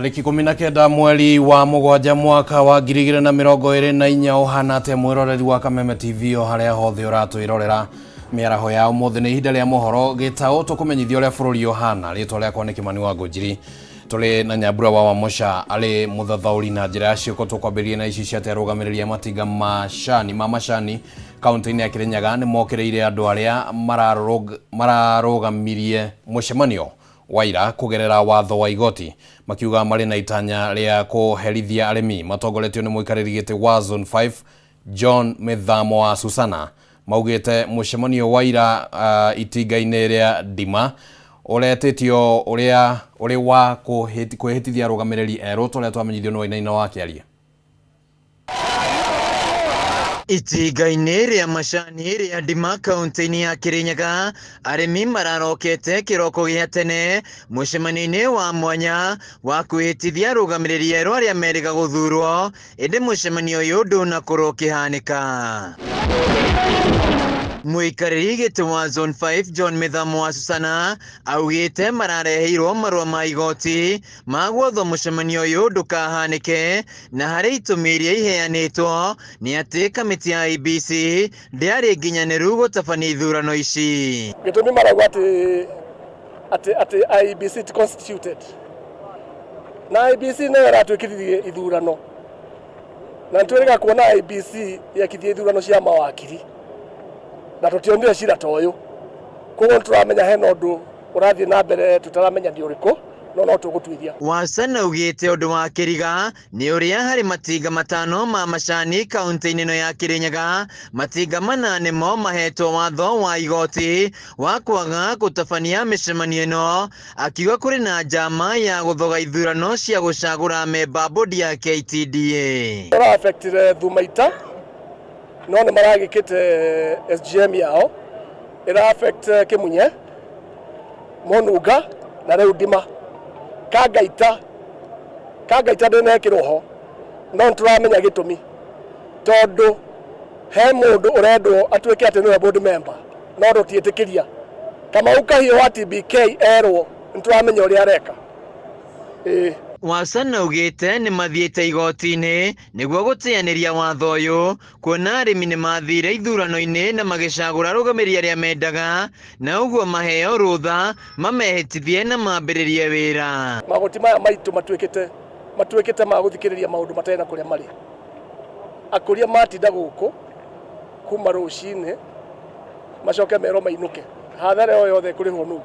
Tarĩki 19 mweri wa 7 mwaka wa 2024. Ũhana atĩa mwĩroreri wa Kameme TV o harĩa hothe ũratwĩrorera? Mĩaraho ya ũmũthĩ nĩ ihinda rĩa mohoro gĩtaũ, tũkũmenyithia ũrĩa bũrũri ũhana. Rĩtwa rĩakwa nĩ Kĩmani wa Ngũnjiri. Tũrĩ na Nyambura wa Wamũca arĩ mũthathaũri na njĩra ya ciĩko. Tũkwambĩrĩria na ici cia atĩ arũgamĩrĩri a matinga ma macani kaunti-inĩ ya Kĩrĩnyaga nĩ mokĩrĩire andũ arĩa mararũgamirie mũcemanio wa ira kũgerera watho wa igoti, makiuga marĩ na itanya rĩa kũherithia arĩmi. Matongoretio nĩ mũikarĩri gĩtĩ wa Zone 5 John Mĩthamo wa Susana, maugĩte mũcemanio wa ira itinga-inĩ rĩa Ndima ũretĩtio ũrĩa ũrĩ wa kwĩhĩtithia arũgamĩrĩri erũ, tũrĩa twamenyithio nĩ Wainaina wa Kĩaria. Itinga-inĩ rĩa macani rĩa Ndima kaunti-inĩ ya Kĩrĩnyaga, arĩmi mararokete kĩroko gĩa tene mũcemanio-inĩ wa mwanya wa kwĩhĩtithia arũgamĩrĩri erũ arĩa merĩga gũthurwo, ĩndĩ mũcemanio ũyũ ndũnakorwo ũkĩhanĩka. Mũikarĩri gĩtĩ wa Zone 5 John Mĩthamo wa Susana augĩte marareheirwo marũa ma igoti ma gwathwo mũcemanio ũyũ ndũkahanĩke, na harĩ itũmi iria iheanĩtwo nĩ atĩ kamĩtĩ ya IEBC ndĩarĩ nginyanĩru gũtabania ithurano ici. Gĩtũmi marauga atĩ IEBC ti constituted, na IEBC nĩyo ĩratwĩkithirie ithurano, na nĩtwĩrĩga kuona IEBC yekithie ithurano cia mawakiri na tũtionire cira ta ũyũ. Koguo nĩtũramenya hena ũndũ ũrathiĩ na mbere tũtaramenya nĩ ũrĩkũ, no no tũgũtuĩria. Wasana augĩte ũndũ wa kĩriga nĩ ũrĩa harĩ matinga 5 ma macani kaunti-inĩ ĩno ya Kĩrĩnyaga, matinga 4 nĩmo mahetwo watho wa igoti wa kwaga gũtabania mĩcemanio ĩno, akiuga kũrĩ na njama ya gũthoga ithurano cia gũcagũra memba bodi ya KTDA. Ũra affectire Thumaita, no nĩ maragĩkĩte SGM yao, ĩra affect Kĩmunye, Mũnunga na rĩu Ndima. Kangaita ndĩnekĩrwo ho, no nĩtũramenya gĩtũmi, tondũ he mũndũ ũrendwo atuĩke atĩ nĩwe board member, no tũtiĩtĩkĩria. Kamau Kahiũ wa TBK erwo, nĩtũramenya ũrĩa areka. Wasana augĩte nĩ mathiĩte igoti-inĩ nĩguo gũteanĩria watho ũyũ, kuona arĩmi nĩ mathire ithurano-inĩ na magĩcagũra arũgamĩrĩri arĩa mendaga, na ũguo maheo rũtha mamehĩtithie na mambĩrĩrie wĩra. Magoti maya maitũ matuĩkĩte ma gũthikĩrĩria maũndũ matarĩ na kũrĩa marĩ. Akũria matinda gũkũ kuma rũcinĩ macoke merwo mainũke, hathara ĩyo yothe ĩkũrĩhwo nũ?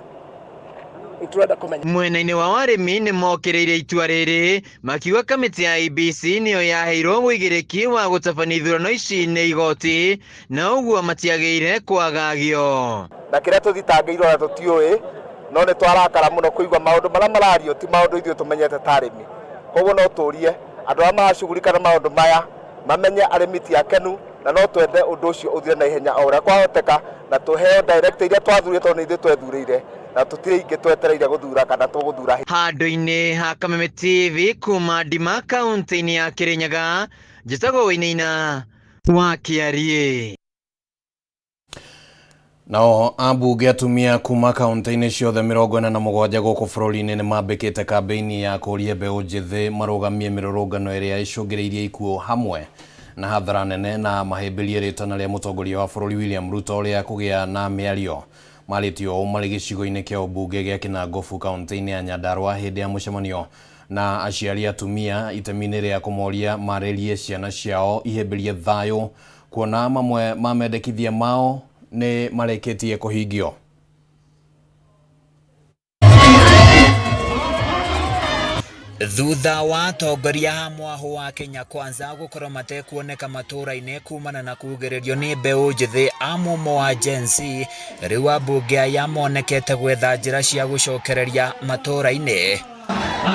Nĩtũrenda kũmenya. Mwena-inĩ wa arĩmi nĩ mokĩrĩire itua rĩrĩ, makiuga kamĩtĩ ya IEBC nĩyo yaheirwo ũigĩrĩki wa gũtabania ithurano ici nĩ igoti, na ũguo matiagĩrĩire kwagagio. Na kĩrĩa tũthitangĩirwo na tũtiũĩ, no nĩ twarakara mũno kũigua maũndũ marĩa marario ti maũndũ ithuĩ tũmenyete ta arĩmi. Koguo no tũrie andũ arĩa maracugurika na maũndũ maya mamenye arĩmi ti akenu, na no twende ũndũ ũcio ũthire na ihenya o ũrĩa kwahoteka, na tũheo director iria twathurire tondũ nĩ ithuĩ twethurĩire, na tũtirĩ ingĩ twetereire gũthura kana tũgũthura. Handũ-inĩ ha Kameme TV kuma Ndima kaunti-inĩ ya Kĩrĩnyaga, njĩtagwo Wainaina wa Kĩariĩ. Nao ambunge atumia kuma kaunti-inĩ ciothe 47 gũkũ bũrũri-inĩ nĩ mambĩkĩte kambĩini ya kũria mbeũ njĩthĩ marũgamie mĩrũrũngano ĩrĩa ĩcũngĩrĩirie ikuũ hamwe na hathara nene, na mahĩmbĩrie rĩtana rĩa mũtongoria wa bũrũri William Ruto rĩa kũgĩa na mĩario. Marĩtio ũũ marĩ gĩcigo-inĩ kĩa ũmbunge gĩa Kĩnangobu kaunti-inĩ ya Nyandarua hĩndĩ ya mũcemanio na aciari atumia itemi-inĩ rĩa kũmoria marĩrie ciana ciao ihĩmbĩrie thayũ, kuona mamwe ma mendekithia mao nĩ marĩkĩtie kũhingio. Thutha wa atongoria a mwahũ wa Kenya Kwanza gũkorwo matekuoneka matũũra-inĩ kumana na kugĩrĩrio nĩ mbeũ njĩthĩ a mumo wa Gen Z, rĩu ambunge aya monekete gwetha njĩra cia gũcokereria matũũra-inĩ.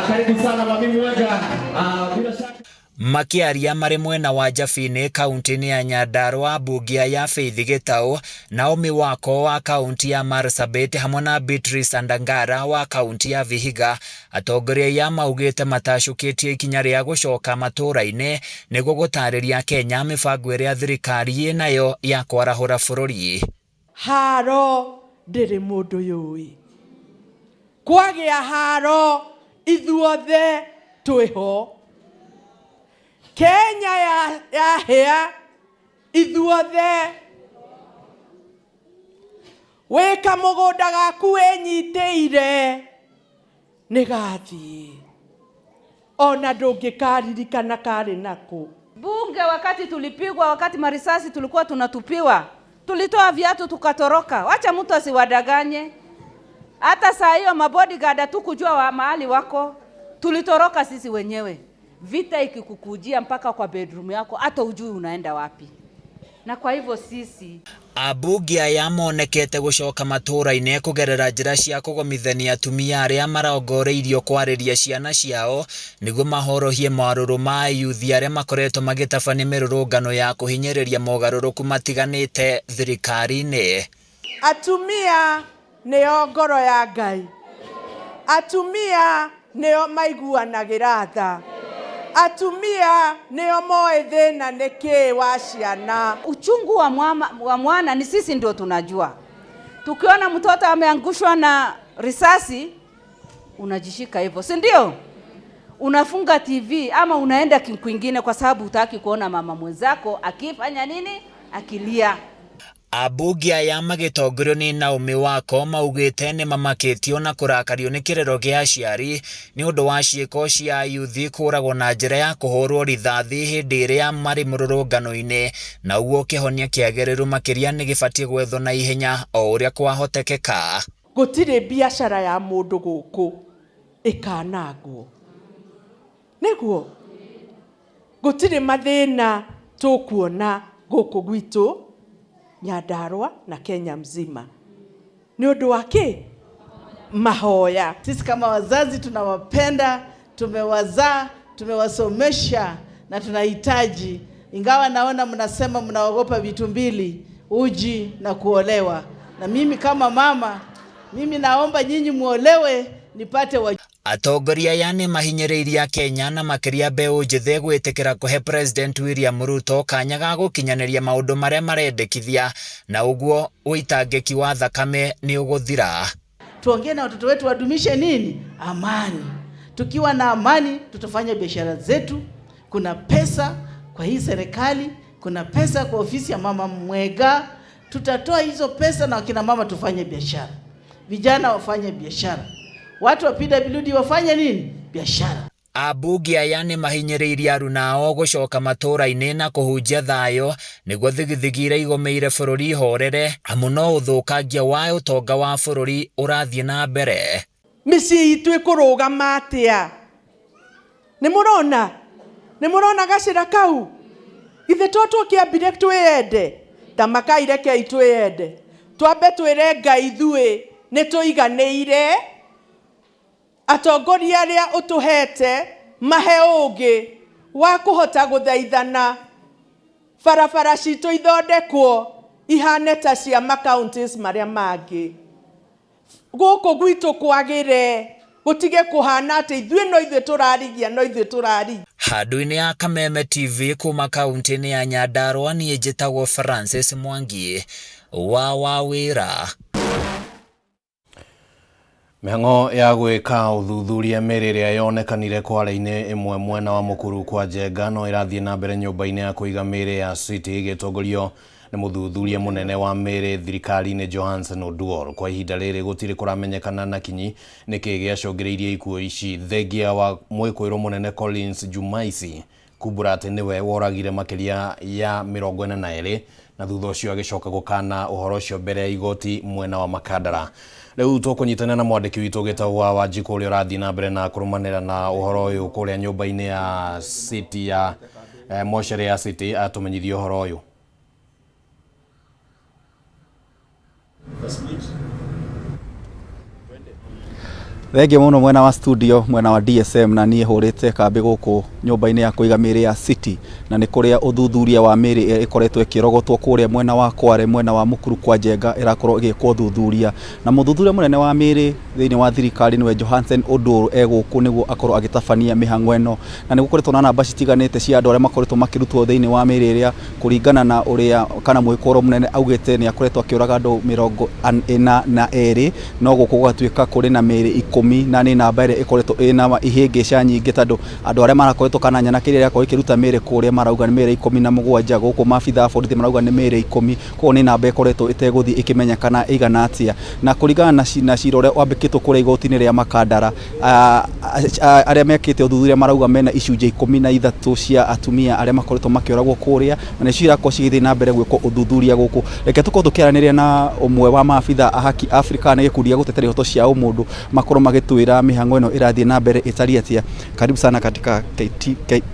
Karibu sana Mami Mwega. Bila shaka Makĩaria marĩ mwena wa Jabini kaunti-inĩ ya Nyandarua, ambunge aya Faith Gĩtaũ, Naomi Wako wa kaunti ya Marsabit hamwe na Beatrice Andangara wa kaunti ya Vihiga, atongoria aya maugĩte matacũkĩtie ikinya rĩa gũcoka matũũra-inĩ nĩguo gũtarĩria Kenya mĩbango ĩrĩa thirikari ĩnayo ya kwarahũra bũrũri. Haro ndĩrĩ mũndũ yũĩ. Kwagĩa haro ithuothe. Twĩho Kenya yahĩa ithuothe. Wĩ kamũgũnda gaku wĩnyitĩire nĩ gathiĩ ona ndũngĩkaririkana karĩ nako. Bunge wakati tulipigwa, wakati marisasi tulikuwa tunatupiwa, tulitoa viatu tukatoroka. Wacha mtu asiwadanganye. Hata saa hiyo mabodyguard hatukujua wa mahali wako, tulitoroka sisi wenyewe. Vita ikikukujia mpaka kwa bedroom yako, hata ujui unaenda wapi. Na kwa hivyo sisi Ambunge aya monekete gũcoka matũũra-inĩ kũgerera njĩra cia kũgomithania atumia arĩa marongoreirio kwarĩria ciana ciao nĩguo mahorohie marũrũ ma ayuthi arĩa makoretwo magĩtabania mĩrũrũngano ya kũhinyĩrĩria mogarũrũku matiganĩte thirikari-inĩ. Atumia nĩo ngoro ya Ngai, atumia nĩo maiguanagĩra tha, atumia nĩo moĩ thĩna nĩ kĩĩ wa ciana. Uchungu wa mwana ni sisi ndio tunajua. Tukiona mtoto ameangushwa na risasi, unajishika hivyo, si ndio? Unafunga TV ama unaenda kwingine kwa sababu hutaki kuona mama mwenzako akifanya nini, akilia. Ambunge aya magĩtongorio nĩ Naomi Wako maugĩte nĩ mamakĩtio na kũrakario nĩ kĩrĩro kĩa aciari nĩ ũndũ wa ciĩko cia ayuthi kũragwo na njĩra ya kũhũrwo rithathi hĩndĩ ĩrĩa marĩ mũrũrũngano-inĩ, na ũguo kĩhonia kĩagĩrĩru makĩria nĩ gĩbatiĩ gwethwo na ihenya o ũrĩa kwahotekeka. Gũtirĩ biacara ya mũndũ gũkũ ĩkanangwo, nĩguo gũtirĩ mathĩna tũkuona gũkũ gwitũ Nyandarua na Kenya mzima. Ni ũndũ wa kĩ? Mahoya. Sisi kama wazazi tunawapenda, tumewazaa, tumewasomesha na tunahitaji, ingawa naona mnasema mnaogopa vitu mbili, uji na kuolewa. Na mimi kama mama, mimi naomba nyinyi muolewe nipate wa. Atongoria aya nĩ mahinyĩrĩirie Akenya na makĩria mbeũ njĩthĩ gwĩtĩkĩra kũhe President William Ruto kanya ga gũkinyanĩria maũndũ marĩa marendekithia, na ũguo ũitangĩki wa thakame nĩ ũgũthira. Tuongee na watoto wetu wadumishe nini? Amani. Tukiwa na amani tutafanya biashara zetu. Kuna pesa kwa hii serikali, kuna pesa kwa ofisi ya mama Mwega. Tutatoa hizo pesa na wakina mama tufanye biashara, vijana wafanye biashara, watu wa PWD wafanye nini? Biashara. Ambunge aya nĩ mahinyĩrĩirie aruna gũcoka matũũra-inĩ na kũhunjia thayũ nĩguo thigithigi iria igũmĩire bũrũri ihorere, amu no ũthũkangia wa ũtonga wa bũrũri ũrathiĩ na mbere. Mĩciĩ itũ ĩkũrũgama atĩa? Nĩ mũrona? Nĩ mũrona gacĩra kau? Githĩ to tũkĩambire twĩyende? Tamakai rekei twĩyende. Twambe twĩre Ngai ithuĩ nĩ tũiganĩire. Atongoria arĩa ũtũhete mahe ũngĩ wa kũhota gũthaithana barabara citũ ithondekwo ihane ta cia ma-counties marĩa mangĩ. Gũkũ gwitũ kwagĩre, gũtige kũhana atĩ ithuĩ no ithuĩ tũrarigia, no ithuĩ tũrarigia. Handũ-inĩ ya Kameme TV kuma kaunti-inĩ ya Nyandarua, niĩ njĩtagwo Francis Mwangi wa Wawĩra. Mĩhang'o ya gwĩka ũthuthuria mĩĩrĩ ĩrĩa yonekanire kware-inĩ ĩmwe mwena wa Mũkuru kwa Njenga no ĩrathiĩ na mbere nyũmba-inĩ ya kũiga mĩĩrĩ ya City ĩgĩtongorio nĩ mũthuthuria mũnene wa mĩĩrĩ thirikari-inĩ Johansen Oduor. Kwa ihinda rĩrĩ gũtirĩ kũramenyekana na kinyi nĩkĩ gĩacũngĩrĩirie ikuũ ici, thengia wa mwĩkũĩrwo mũnene Collins Jumaisi kumbũra atĩ nĩwe woragire makĩria ya 42 na thutha ũcio agĩcoka gũkana ũhoro ũcio mbere ya igoti mwena wa Makandara. Rĩu tũkũnyitana na mwandĩki witũ Gĩtau wa Wanjikũ ũrĩa ũrathiĩ na mbere na kũrũmanĩra na ũhoro ũyũ kũrĩa nyũmba-inĩ ya City ya mocerĩ ya City atũmenyithie ũhoro ũyũ. Thengiũ mũno mwena wa studio mwena wa DSM, na niĩ hũrĩte kambĩ gũkũ nyũmba-inĩ ya kũiga mĩĩrĩ ya City, na nĩ kũrĩa ũthuthuria wa mĩĩrĩ ĩkoretwo ĩkĩrogotwo kũrĩa mwena wa Kware, mwena wa Mũkuru kwa Njenga ĩrakorwo ĩgĩkwo ũthuthuria, na mũthuthuria mũnene wa mĩĩrĩ thĩinĩ wa thirikari nĩwe Johansen Oduor e gũkũ nĩguo akorwo agĩtabania mĩhang'o ĩno, na nĩ gũkoretwo na namba citiganĩte cia andũ arĩa makoretwo makĩrutwo thĩinĩ wa mĩĩrĩ ĩrĩa kũringana na ũrĩa kana mwĩkũrwo mũnene augĩte nĩ akoretwo akĩũraga andũ 42, no gũkũ gũgatuĩka kũrĩ na mĩĩrĩ 10 na nĩ namba ĩrĩa ĩkoretwo ĩna ihĩngĩca nyingĩ tondũ andũ arĩa marakoretwo kana nyanake ĩrĩa ĩrakorwo ĩkĩruta mĩĩrĩ kũrĩa marauga nĩ mĩĩrĩ 17 gũkũ maabitha a borithi marauga nĩ mĩĩrĩ 10 koguo nĩ namba ĩkoretwo ĩtegũthiĩ ĩkĩmenyekana ĩigana atĩa na kũringana na cira ũrĩa wambĩkĩtwo kũrĩa igoti-inĩ rĩa Makandara arĩa mekĩte ũthuthuria marauga mena icunjĩ 13 cia atumia arĩa makoretwo makĩũragwo kũrĩa na nĩcio irakorwo cigĩthiĩ na mbere gwĩkwo ũthuthuria gũkũ. Reke tũkorwo tũkĩaranĩria na ũmwe wa maabitha a Haki Africa nĩ gĩkundi gĩa gũtetera ihoto cia ũmũndũ makorwo magĩtwĩra mĩhang'o ĩno ĩrathiĩ na mbere ĩtariĩ atĩa. Karibu sana katika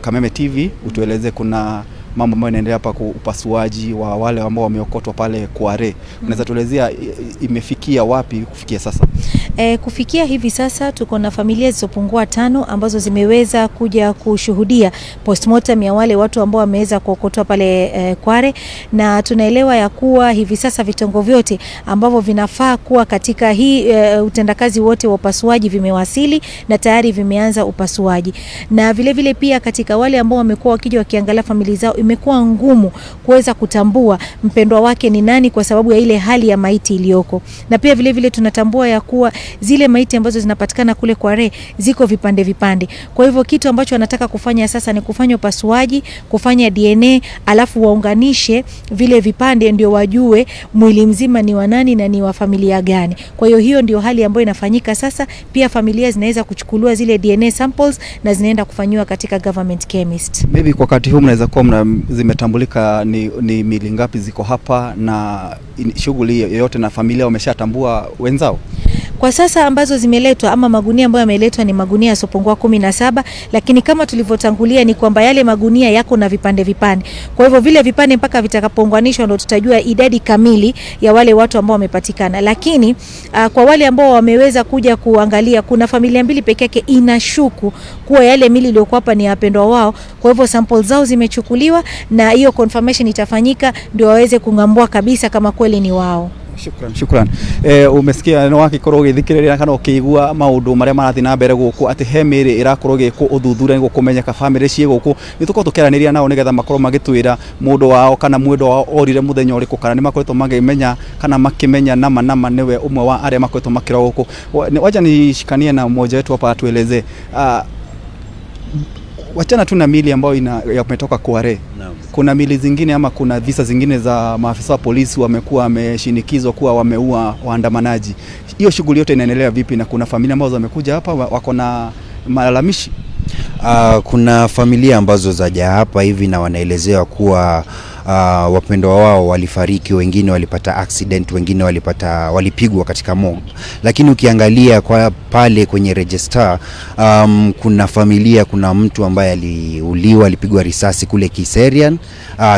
Kameme TV utueleze kuna mambo ambayo yanaendelea hapa kwa upasuaji wa wale ambao wameokotwa pale Kware. Unaweza tuelezea imefikia wapi kufikia sasa? Kufikia hivi sasa tuko na familia zisizopungua 5 ambazo zimeweza kuja kushuhudia postmortem ya wale watu ambao wameweza kuokotwa pale Kware, na tunaelewa ya kuwa hivi sasa vitengo vyote ambavyo vinafaa kuwa katika hii utendakazi wote wa upasuaji vimewasili na tayari vimeanza upasuaji. Na vile vile pia katika wale ambao wamekuwa wakija wakiangalia familia zao, imekuwa ngumu kuweza kutambua mpendwa wake ni nani kwa sababu ya ile hali ya maiti iliyoko. Na pia vile vile tunatambua ya kuwa zile maiti ambazo zinapatikana kule Kware ziko vipande vipande. Kwa hivyo kitu ambacho wanataka kufanya sasa ni kufanya upasuaji, kufanya DNA, alafu waunganishe vile vipande ndio wajue mwili mzima ni wa nani na ni wa familia gani. Kwa hiyo hiyo ndio hali ambayo inafanyika sasa. Pia familia zinaweza kuchukuliwa zile DNA samples na zinaenda kufanywa katika government chemist. Maybe kwa wakati huu mnaweza kuwa zimetambulika ni miili ngapi ziko hapa na shughuli yoyote na familia wameshatambua wenzao? Kwa sasa ambazo zimeletwa ama magunia ambayo yameletwa ni magunia yasiyopungua 17, lakini kama tulivyotangulia ni kwamba yale magunia yako na vipande vipande. Kwa hivyo vile vipande mpaka vitakapounganishwa ndio tutajua idadi kamili ya wale watu ambao wamepatikana. Lakini kwa wale ambao wameweza kuja kuangalia, kuna familia 2 peke yake inashuku kuwa yale mili iliyokuwa hapa ni wapendwa wao. Kwa hivyo samples zao zimechukuliwa na hiyo confirmation itafanyika ndio waweze kung'ambua kabisa kama kweli ni wao. Shukran, shukran. Umesikia no wagikorwo ugithikiriria kana ukiigua maundu maria marathi na mbere guku ati he miri irakorwo igikwo uthuthuria niguo kumenyeka family ciĩ guku. Ni tukorwo tukiaraniria nao nigetha makorwo magitwira mundu wao kana mwendwa wao orire muthenya uriku kana ni makoretwo magimenya kana makimenya nama niwe umwe wa aria makoretwo makirwo guku. Wacha nishikanie na mmoja wetu hapa atueleze. Wachana tu na mili ambayo imetoka Kware. Kuna mili zingine ama kuna visa zingine za maafisa wa polisi wamekuwa wameshinikizwa kuwa wameua waandamanaji. Hiyo shughuli yote inaendelea vipi na kuna familia ambazo wamekuja hapa wako na malalamishi? Kuna familia ambazo zaja hapa hivi na wanaelezewa kuwa wapendwa wao walifariki, wengine walipata accident, wengine walipigwa katika mob. Lakini ukiangalia kwa pale kwenye register, kuna familia, kuna mtu ambaye aliuliwa, alipigwa risasi kule Kiserian,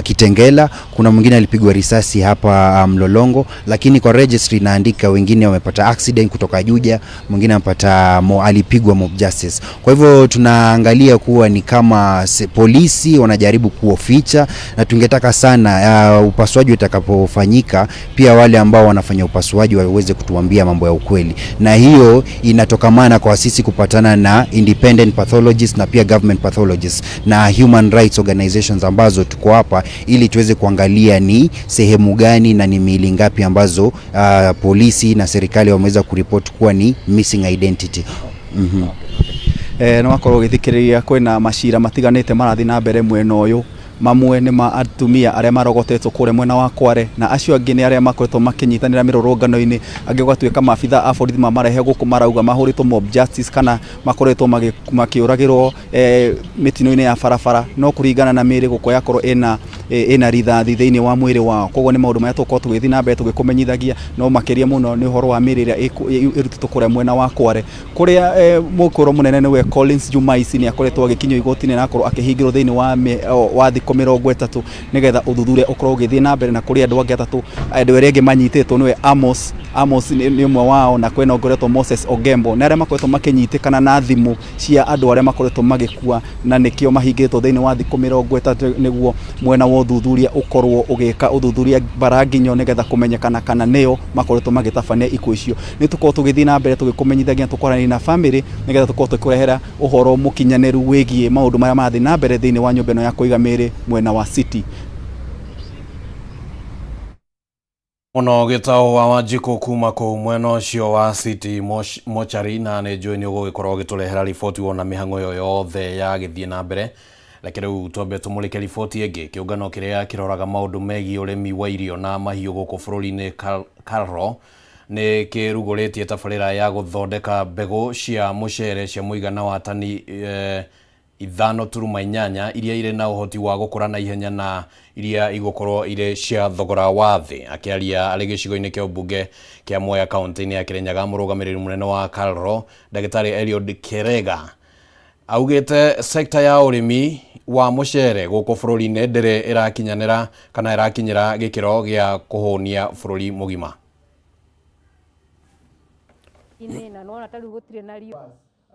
Kitengela, kuna mwingine alipigwa risasi hapa Mlolongo, lakini kwa registry inaandika wengine wamepata accident kutoka Juja, mwingine amepata alipigwa mob justice. Kwa hivyo tunaangalia kuwa ni kama polisi wanajaribu kuoficha, na tungetaka sana upasuaji utakapofanyika pia wale ambao wanafanya upasuaji waweze kutuambia mambo ya ukweli, na hiyo inatokamana kwa sisi kupatana na independent pathologists na pia government pathologists na human rights organizations ambazo tuko hapa ili tuweze kuangalia ni sehemu gani na ni miili ngapi ambazo polisi na serikali wameweza kuripoti kuwa ni missing identity. No wakorwo ũgĩthikĩrĩria kwĩna macira matiganĩte marathiĩ na mbere mwena ũyũ. Mamwe nĩ ma atumia arĩa marogotetwo kũrĩa mwena wa Kware na acio angĩ nĩ arĩa makoretwo makĩnyitanĩra mĩrũrũngano-inĩ, angĩ gũgatuĩka maabitha a borithi mamarehe gũkũ marauga mahũrĩtwo mob justice kana makoretwo makĩũragĩrwo mĩtino-inĩ ya barabara, no kũringana na mĩĩrĩ gũkũ yakorwo ĩna rithathi thĩinĩ wa mwĩrĩ wao. Koguo nĩ maũndũ marĩa tũgũkorwo tũgĩthiĩ na mbere tũgĩkũmenyithagia, no makĩria mũno nĩ ũhoro wa mĩĩrĩ ĩrĩa ĩrutĩtwo kũrĩa mwena wa Kware kũrĩa mũkũrũ mũnene nĩwe Collins Jumaisi nĩ akoretwo agĩkinyio igoti-inĩ na akorwo akĩhingĩrwo thĩinĩ wa thikũ 30 nigetha ũthuthuria ũkorwo ũgĩthiĩ na mbere. Na kũrĩ andũ angĩ atatũ, andũ arĩa angĩ manyitĩtwo nĩwe Amos nĩ ũmwe wao, na kwĩna ũngĩ ũretwo Moses Ogembo, na arĩa makoretwo makĩnyitĩkana na thimũ cia andũ arĩa makoretwo magĩkua, na nĩkĩo mahingĩtwo thĩinĩ wa thikũ 30 nĩguo mwena wa ũthuthuria ũkorwo ũgĩka ũthuthuria baranginyo nĩgetha kũmenyekana kana nĩo makoretwo magĩtabania ikuũ icio. Nĩ tũkorwo tũgĩthiĩ na mbere tũgĩkũmenyithagia, tũkwaranĩria na family nĩgetha tũkorwo tũkĩkũrehera ũhoro mũkinyanĩru wĩgiĩ maũndũ marĩa marathiĩ na mbere thĩinĩ wa nyũmba ĩno ya kũiga mĩĩrĩ mwena wa City. Muno gitau wa Wanjikũ kuma kũu mwena ũcio wa City Mochari, na nĩ njũĩ nĩ ũgũgĩkorwo ũgĩtũrehera riboti wona mĩhang'o ĩyo yothe yagĩthiĩ na mbere. Reke rĩu twambe tũmũrĩke riboti ĩngĩ. Kĩũngano kĩrĩa kĩroraga maũndũ megiĩ ũrĩmi wa irio na mahiũ gũkũ bũrũri-inĩ KALRO nĩ kĩrugũrĩtie tabarĩra ya gũthondeka mbegũ cia mũcere cia mũigana wa tani 5.8 iria irĩ na ũhoti wa gũkũra na ihenya na iria igũkorwo irĩ cia thogora wa thĩ. Akĩaria arĩ gĩcigo-inĩ kĩa ũmbunge kĩa Mwea kaunti-inĩ ya Kirinyaga, mũrũgamĩrĩri mũnene wa KALRO Ndagĩtarĩ Eliud Kerega augĩte sekta ya ũrĩmi wa mũcere gũkũ bũrũri-inĩ ndĩrĩ ĩrakinyanĩra kana ĩrakinyĩra gĩkĩro gĩa kũhũnia bũrũri mũgima.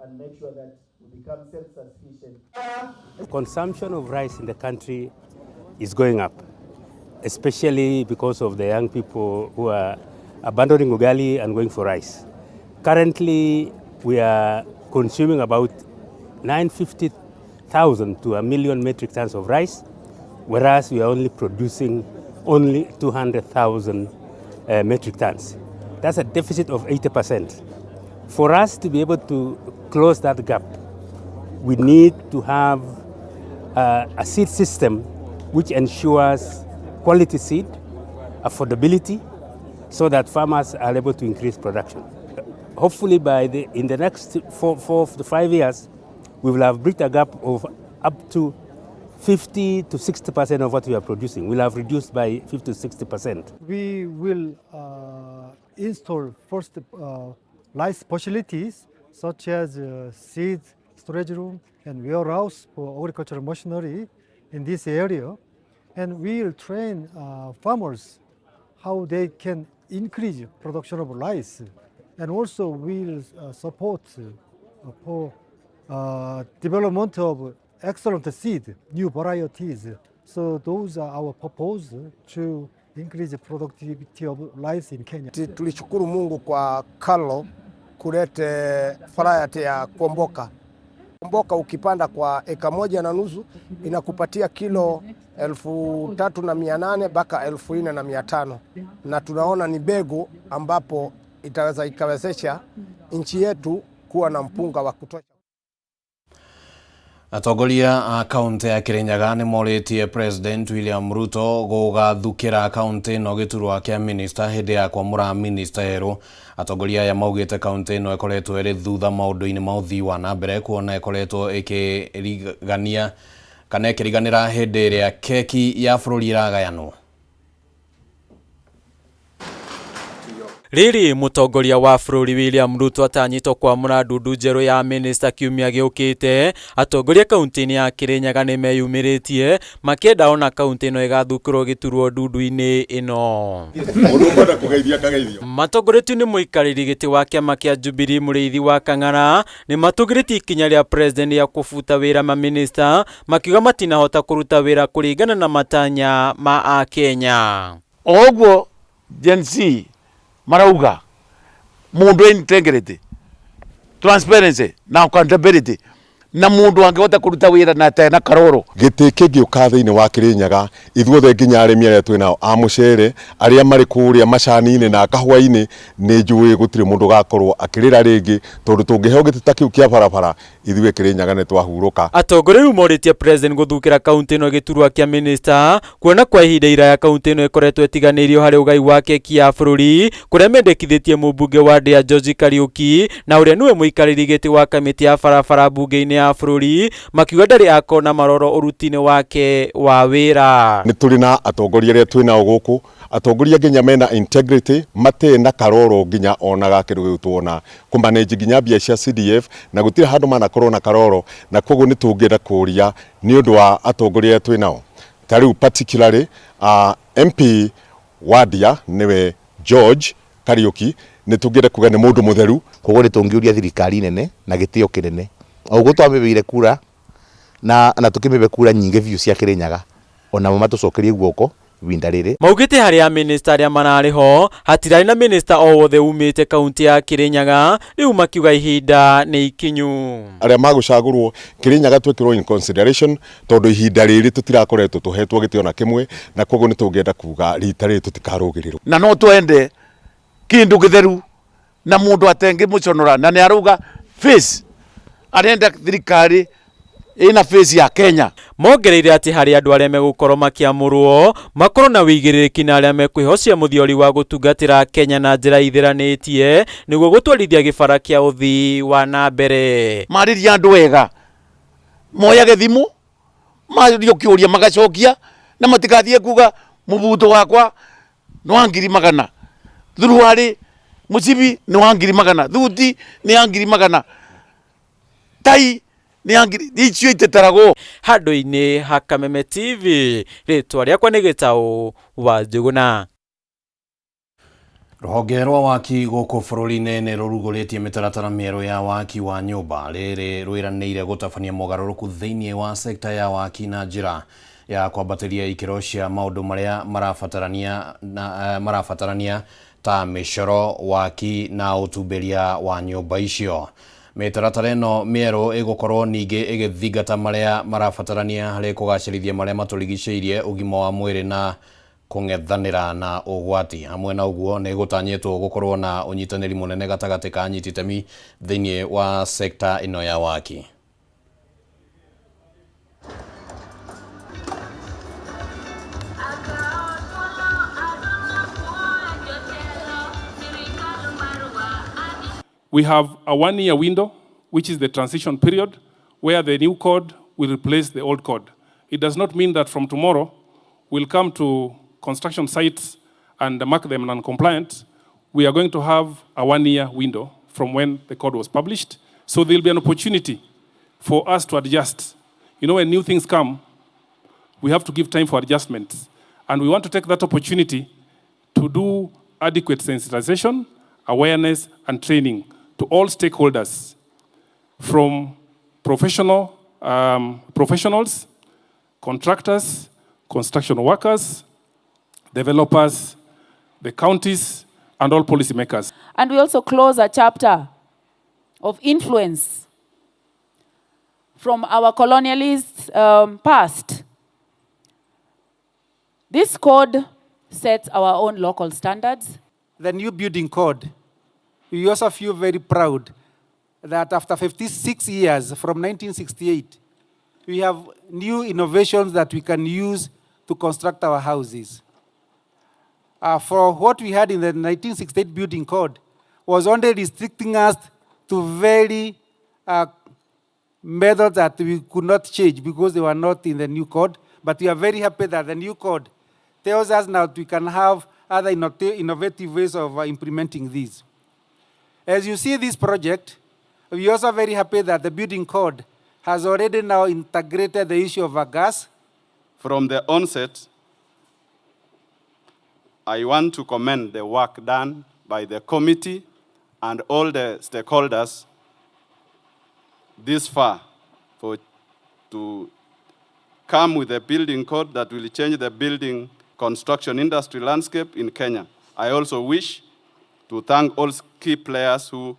And make sure that we become self-sufficient. Consumption of rice in the country is going up, especially because of the young people who are abandoning ugali and going for rice. Currently, we are consuming about 950,000 to a million metric tons of rice, whereas we are only producing only 200,000 metric tons. That's a deficit of 80%. For us to be able to close that gap, we need to have a seed system which ensures quality seed, affordability, so that farmers are able to increase production. Hopefully in the next 4 to 5 years, we will have bridged a gap of up to 50 to 60% of what we are producing. We'll have reduced by 50 to 60%. We will install first rice facilities such as seed storage room and warehouse for agricultural machinery in this area, and we will train farmers how they can increase production of rice, and also we will support for development of excellent seed, new varieties. So those are our purpose to increase the productivity of rice in Kenya. Tulishukuru Mungu kwa KALRO kulete variety ya Kwamboka. Kwamboka ukipanda kwa eka 1.5 inakupatia kilo 3,800 mpaka 4,500, na tunaona ni mbegu ambapo itaweza ikawezesha nchi yetu kuwa na mpunga wa kutosha. Atongoria a kaunti ya Kirinyaga nĩ morĩtie President William Ruto gũgathukĩra kaunti ĩno gĩturwa kĩa minista hĩndĩ ya kwamũra minista erũ. Atongoria aya maugĩte kaunti ĩno ĩkoretwo ĩrĩ thutha maũndũ-inĩ ma ũthii wa na mbere kuona ĩkoretwo ĩkĩrigania kana ĩkĩriganĩra hĩndĩ ĩrĩa keki ya bũrũri ĩragayanwo. Rĩrĩ mũtongoria wa bũrũri William Ruto atanyĩtwo kwamũra ndundu njerũ ya minista kiumia gĩũkĩte, atongoria kaunti-inĩ ya Kirinyaga nĩmeyumĩrĩtie makĩenda ona kaunti ĩno ĩgathukĩrwo gĩturwa ndundu-inĩ ĩno. Matongoretio nĩ mũikarĩri gĩtĩ wa kĩama kĩa Jubilee Mũrĩithi wa Kang'ara nĩmatũgĩrĩtie ikinya rĩa president rĩa kũbuta wĩra maminista makiuga matinahota kũruta wĩra kũringana na matanya ma Akenya. Oguo Gen Z marauga mundu integrity, transparency na accountability, na mundu angihota kuruta wira na tena karoro. Gĩtĩ kĩngĩũka thĩinĩ wa Kirinyaga ithuothe nginya arĩmi arĩa twĩ nao a mũcere arĩa marĩ kũrĩa macani-inĩ na kahũa-inĩ nĩ njũĩ gũtirĩ mũndũ ũgakorwo akĩrĩra rĩngĩ tondũ tũngĩheo gĩtĩ ta kĩu kĩa barabara ithuĩ Kirinyaga nĩ twahurũka. Atongoria rĩu morĩtie president gũthukĩra kaunti ĩno gĩturwa kĩa minista kuona kwa ihinda iraya kaunti ĩno ĩkoretwo ĩtiganĩirio harĩ ũgai wa keki ya bũrũri kũrĩa mendekithĩtie mũmbunge wa Ndĩa George Kariuki na ũrĩa nĩwe mũikarĩri gĩtĩ wa kamĩtĩ ya barabara mbunge-inĩ ya bũrũri makiuga ndarĩ akona maroro ũruti-inĩ wake wa wĩra. Nĩ tũrĩ na atongoria arĩa twĩ nao gũkũ, atongoria nginya mena integrity matirĩ na karoro nginya ona ga kĩndũ gĩu tuona kũmanage nginya mbia cia CDF na gũtirĩ handũ manakorwo na karoro, na koguo nĩ tũngĩenda kũria nĩ ũndũ wa atongoria arĩa twĩ nao ta rĩu particularly MP Wadia nĩwe George Kariuki nĩ tũngĩenda kuga nĩ mũndũ mũtheru. Koguo nĩ tũngĩũria thirikari nene na gĩtĩo kĩnene o ũguo twamĩbeire kura na tũkĩmĩbe kura nyingĩ biũ cia Kirinyaga onamo matũcokerie guoko Ibinda rĩrĩ. Maugĩte harĩ amĩnĩsta arĩa mararĩ ho hatirarĩ na mĩnĩsta o wothe umĩte kaunti ya Kirinyaga, rĩu makiuga ihinda nĩ ikinyu. Arĩa magũcagũrwo Kirinyaga twĩkĩrwo in consideration tondũ ihinda rĩrĩ tũtirakoretwo tũhetwo gĩtĩ ona kĩmwe, na koguo nĩ tũngĩenda kuga rita rĩrĩ tũtikarũgĩrĩrwo. Na no twende kindu githeru na mundu atengĩmũconora, na nĩ arauga face arenda thirikari ĩna face ya Kenya. Mongereire atĩ harĩ andũ arĩa megũkorwo makĩamũrwo makorwo na wĩigĩrĩrĩki na arĩa mekwĩhocia mũthiori wa gũtungatĩra Kenya na njĩra ithĩranĩtie nĩguo gũtwarithia gĩbara kĩa ũthii wa na mbere. Marĩria andũ wega, moyage thimũ, mario kĩũria magacokia, na matigathiĩ kuga mũbuto wakwa nĩ wa ngiri magana, thuruarĩ mũcibi nĩ wa ngiri magana, thuti nĩ ya ngiri magana, tai nĩ ya ngiri icio itetaragwo. Handũ-inĩ ha Kameme TV, rĩtwa rĩakwa nĩ Gĩtaũ wa Njũgũna. Rũhonge rwa waki gũkũ bũrũri-inĩ nĩ rũrugũrĩtie mĩtaratara mĩerũ ya waki wa nyũmba. Rĩrĩ rwĩranĩire gũtabania mogarũrũku thĩinĩ wa sekta ya waki na njĩra ya kwambatĩria ikĩro cia maũndũ marĩa marabatarania ta mĩcoro, waki na ũtumberia wa nyũmba icio. Mĩtaratara ĩno mĩerũ ĩgũkorwo ningĩ ĩgĩthingata marĩa marabatarania harĩ kũgacĩrithia marĩa matũrigicĩirie, ũgima wa mwĩrĩ na kũng'ethanĩra na ũgwati. Hamwe na ũguo nĩ gũtanyĩtwo gũkorwo na ũnyitanĩri mũnene gatagatĩ ka anyiti itemi thĩinĩ wa sekta ĩno ya waki. We have a 1-year window, which is the transition period, where the new code will replace the old code. It does not mean that from tomorrow we'll come to construction sites and mark them non-compliant. We are going to have a 1-year window from when the code was published. So there'll be an opportunity for us to adjust. You know, when new things come, we have to give time for adjustments. And we want to take that opportunity to do adequate sensitization, awareness, and training to all stakeholders, from professionals, contractors, construction workers, developers, the counties, and all policymakers. And we also close a chapter of influence from our colonialist past. This code sets our own local standards. The new building code, we also feel very proud that after 56 years from 1968, we have new innovations that we can use to construct our houses. For what we had in the 1968 building code was only restricting us to very methods that we could not change because they were not in the new code. But we are very happy that the new code tells us now we can have other innovative ways of implementing these. As you see this project, we are also very happy that the building code has already now integrated the issue of a gas. From the onset, I want to commend the work done by the committee and all the stakeholders this far to come with a building code that will change the building construction industry landscape in Kenya. I also wish to thank all key players who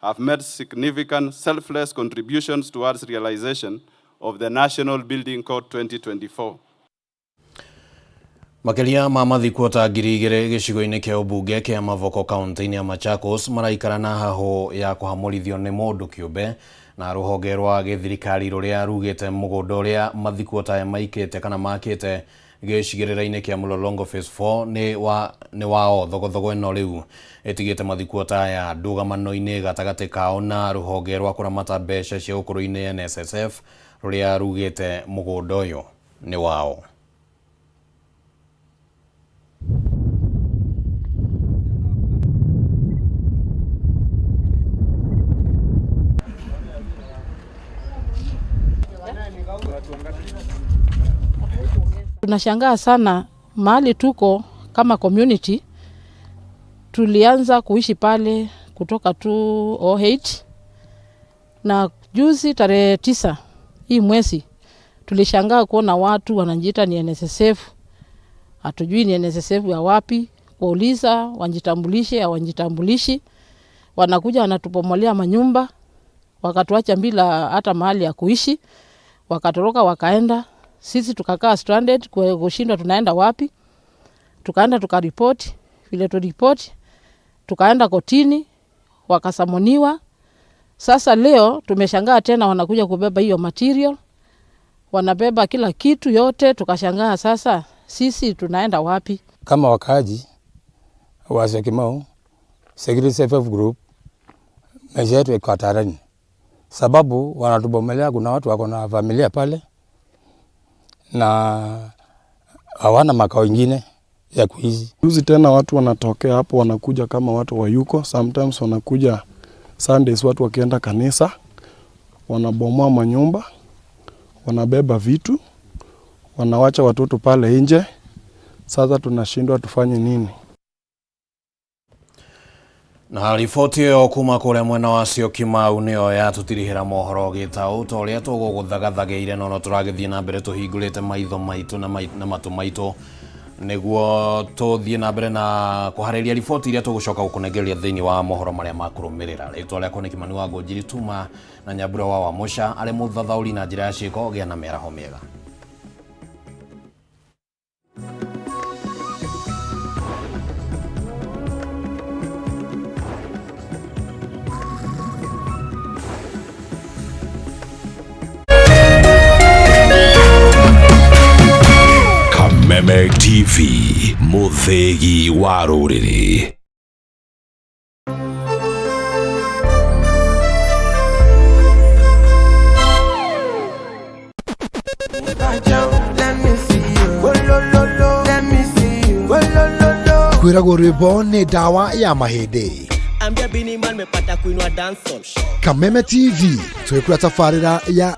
have made significant selfless contributions towards realization of the National Building Code 2024. Makĩria ma mathikwo ta 2,000 gĩcigo-inĩ kĩa ũmbunge kĩa Mavoko kaunti-inĩ ya Machakos maraikara na hahũ ya kũhamũrithio nĩ mũndũ kĩũmbe na rũhonge rwa gĩthirikari rũrĩa rugĩte mũgũnda ũrĩa mathikwo ta aya maikĩte kana makĩte gĩcigĩrĩra-inĩ kĩa Mlolongo Phase 4 nĩ wao. Thogothogo ĩno rĩu ĩtigĩte mathikwo ta aya ndũgamano-inĩ gatagatĩ kao na rũhonge rwa kũramata mbeca cia ũkũrũ-inĩ NSSF rũrĩa rugĩte mũgũnda ũyũ nĩ wao. Tunashangaa sana mahali tuko kama community. Tulianza kuishi pale kutoka 2008 na juzi tarehe 9 hii mwezi tulishangaa kuona watu wanajiita ni NSSF Hatujui ni NSSF ya wapi, kuuliza wajitambulishe au wajitambulishi. Wanakuja wanatupomolea manyumba, wakatuacha bila hata mahali ya kuishi, wakatoroka wakaenda. Sisi tukakaa stranded, kushindwa tunaenda wapi. Tukaenda tukaripoti, vile tuliripoti tukaenda kotini, wakasamoniwa. Sasa leo tumeshangaa tena wanakuja kubeba hiyo material, wanabeba kila kitu yote. Tukashangaa sasa sisi tunaenda wapi? Kama wakaaji wa Syokimau Security Safe Group, maisha yetu iko hatarini, sababu wanatubomelea. Kuna watu wako na familia pale na hawana makao ingine ya kuishi. Juzi tena watu wanatokea hapo, wanakuja kama watu wayuko, sometimes wanakuja Sundays, watu wakienda kanisa, wanabomoa manyumba, wanabeba vitu, wanawacha watoto pale nje. Sasa tunashindwa tufanye nini? Na riboti ĩyo kuma kũrĩa mwena wa Syokimau nĩyo yatũtirihĩra mohoro gĩtaũ ta ũrĩa tũgũgũthagathagĩire, no no tũragĩthiĩ na mbere tũhingũrĩte maitho maitũ na matũ maitũ nĩguo tũthiĩ na mbere na kũharĩria riboti iria tũgũcoka gũkũnengereria thĩinĩ wa mohoro marĩa makũrũmĩrĩra. Rĩtwa rĩakwa nĩ Kimani wa Ngũnjiri Tuma na Nyambura wa Wamũca arĩ mũthathaũri na njĩra ya ciĩko. Gĩa na mĩaraho mĩega. Kameme TV, mũthĩgi wa rũrĩrĩ. Kwĩragwo rwĩmbo nĩ ndawa ya mahĩndĩ. Ambia Bini Man mepata kuinua dancehall. Kameme TV twĩkũra tabarĩra ya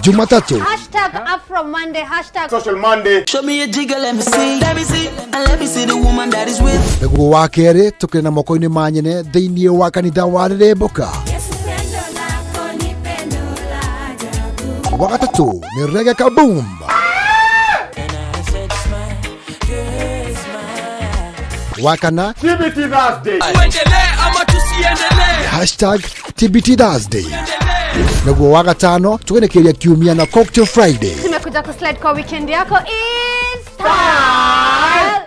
Jumatatu Hashtag Afro Monday, hashtag Social Monday. Show me a jigger, let me see. Let me see. And let me see the woman that is with. Nĩguo wa kerĩ tũkĩrĩ na moko-inĩ ma nyene thĩinĩ wa kanitha wa Rĩrĩmbũka. Wa gatatũ nĩ Reggae Kaboom. Wa kana TBT Thursday. Tuendelee ama tusiendelee? Hashtag TBT Thursday. Naguo wa gatano tũgenekeria kiumia na Cocktail Friday. Tumekuja kuslide kwa weekend yako is style.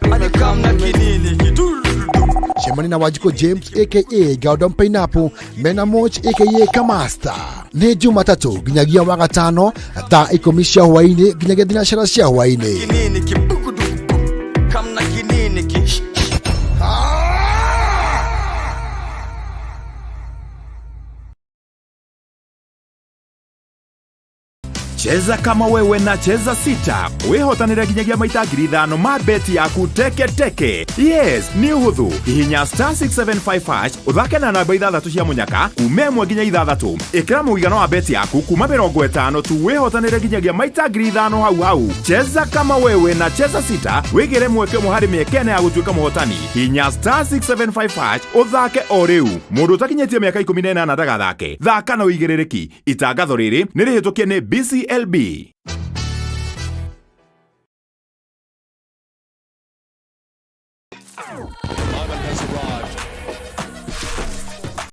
Cemani na Wanjikũ James aka Gordon Pineapple mena Moch aka Kamasta. Nĩ Jumatatũ nginyagia wa gatano thaa 10 cia hwaĩ-inĩ nginyagia thinacara cia hwaĩ-inĩ. Cheza kama wewe na Cheza Sita wihotanire nginyagia maita 5,000 ma beti yaku teke teke. Yes, nĩ ũhũthũ. Hihinya star 675 hash ũthake na namba 6 cia mũnyaka kuma 1 nginya 6. Ĩkĩra mũigana wa beti yaku kuma 50 tu wihotanire nginyagia maita 5,000 hau hau. Cheza kama wewe na Cheza Sita wigire mweke ũmwe harĩ mĩeke ĩna ya gũtuĩka mũhotani. Hihinya star 675 hash ũthake o rĩu. Mũndũ ũtakinyĩtie mĩaka 18 ndagathake. Thaka na ũigĩrĩrĩki. Itangatho rĩrĩ nĩ rĩhĩtũkie nĩ BCLB. Moment has arrived.